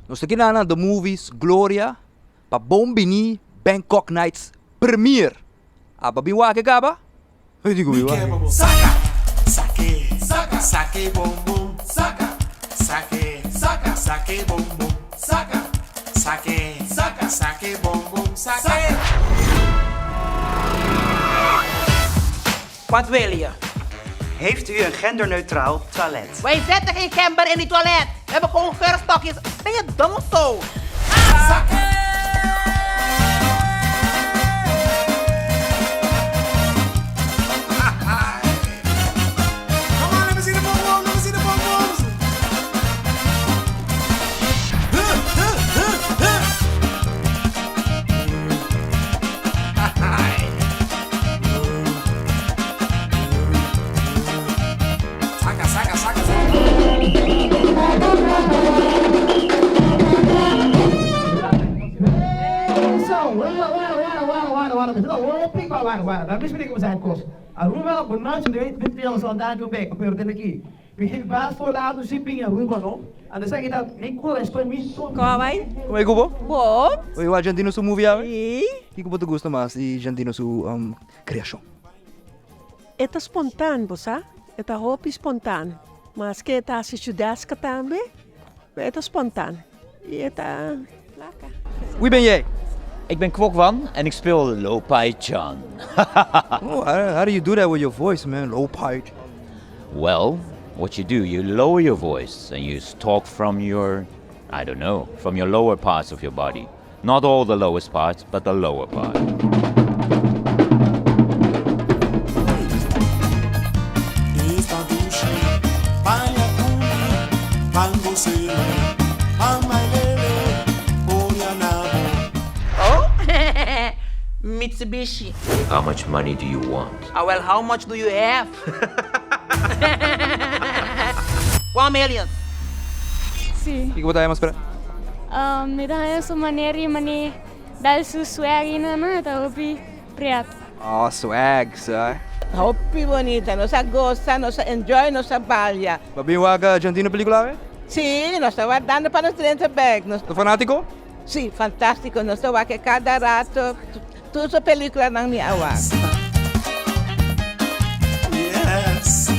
Nos ta kina na The Movies Gloria pa Bon Bini Bangkok Nights Premiere. Aba bin wak e kaba? Mi di ku bin wak. Saka, sake, saka, sake bom bom, saka, sake, saka, sake bom bom, saka, sake, saka, sake bom bom, sake. Wat wil je? Heeft u een genderneutraal toilet? Wij zetten geen gember in die toilet. We hebben gewoon geurstokjes. Ben je dom of zo? Come on, let me see the bom bom, let me see the bom boms. Huh, huh, huh, huh. Saka, saka, saka, saka. Aruba, bonança de 20 anos andando bem, pero aqui. We shipping Aruba, no? En dan zeg je dat, ik wil eens Kon bai? Kon bai ku bo? Bon. Bo wak Jandino su movie awe? Si. Kiko bo ta gusta mas di Jandino su um, kreashon? E ta spontaan, bo sa? E ta hopi spontaan. Mas ku e ta hasi chudeska tambe, e ta spontaan. I e ta plaka. Wie ben jij? Ik ben Kwok Wan en ik speel Lo Pai Chan. Oh, how do you do that with your voice, man? Lo Pai. Well, what you do, you lower your voice and you talk from your, I don't know, from your lower parts of your body. Not all the lowest parts, but the lower part. Esta dushi, baila ku mi, ban gos'é, ban bail'é, Orianabo. Oh? Mitsubishi. How much money do you want? Ah, well, how much do you have? 1 million. Si. Kiko bo ta mas spera? Mi ta su manera i manera dal su swag i no no ta hopi pret. Oh, swag, sa. Hopi bunita, nos a gosa, nos a enjoy, nos a balia. Bo a bin wak Jandino pelíkula awe? Si, nos ta wardando pa nos drenta bèk. Nos Ta fanátiko? Si, fantástiko. Nos ta wak kada ratu. Tur su pelíkulanan mi a wak. Yes.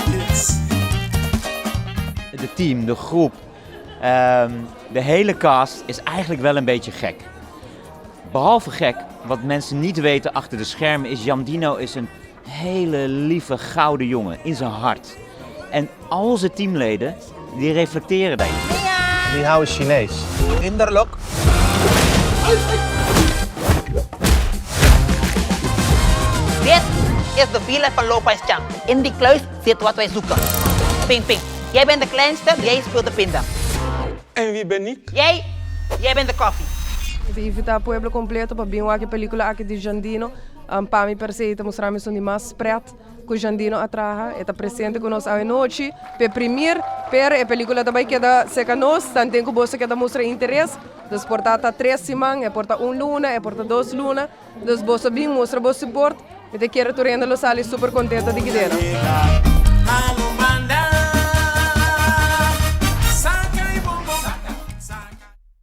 Yes. De team, de groep, de hele cast is eigenlijk wel een beetje gek. Behalve gek, wat mensen niet weten achter de schermen is Jandino is een hele lieve gouden jongen in zijn hart. En al zijn teamleden, die reflecteren daar iets. Ni hao is Chinees. Hinderlijk. Dit is de villa van Lopez Chan. In die kluis zit wat wij zoeken. Ping, ping. Jij bent de kleinste, jij speelt de pinda. En wie ben ik? Jij, jij bent de koffie. Mi ta invitá pueblo kompleto pa bin wak e pelíkula aki di Jandino. Pa mi per se ta mustra mi esun di mas pret ku Jandino a traha. E ta presente ku nos awe nochi p'e premiere, pero e pelíkula ta bai keda serka nos tanten ku boso keda mustra interes. Dus por ta ta tres siman, e por ta un luna, e por ta dos luna. Dus boso bin mustra bo support. Mi ta kere tur hende lo sali super kontento di kidera.